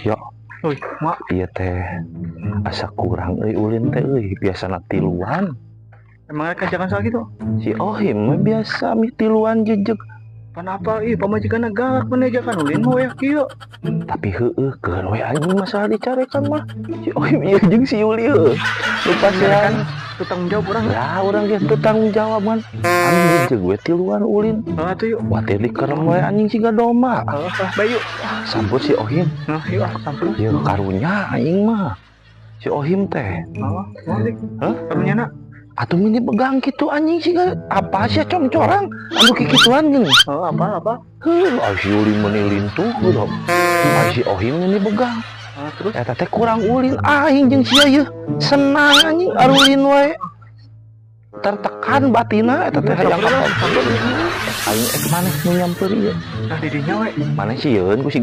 Yo. Wih, mak. Iya teh asa kurang euy ulin teh euy, biasana tiluan. Emangnya kajakan soal gitu? Si Ohim mah biasa mih tiluan jejeg. Pan apa ih, pamajikan galak menejakan ulin mau ya kieu. Tapi heueuh, keun we anjing, masalah dicarekan mah si Ohim ieu jeung si Yuli heueuh lupa Kan sian. Tuh tanggung jawab urang. Ya, urang ge teu tanggung jawab kan anjing, jejeg we tiluan ulin. Ah, tuh yuk. Wah, teh dikerem we anjing siga domba. Ah, ah, bayu. Sampur si Ohim. Nah, yuk ah, sampur. Yeuh, karunya aing mah si Ohim teh. Oh, mau dik. Hah? Karunya na. Atuh mini begang gitu anjing, siga apa sih, comcorang anu kikituan gini. Oh, apa apa? Heuh, ai si Yuli meuni lintuh heuh. Ai si Ohim meni begang. Ah, terus? Eta teh kurang ulin, aing jeung sia yeuh senang anjing arulin we. Tertekan batina eta teh hayang apa. Aing ek maneh nu nyamper ieu. Nah, didinya we. Maneh sieun ku si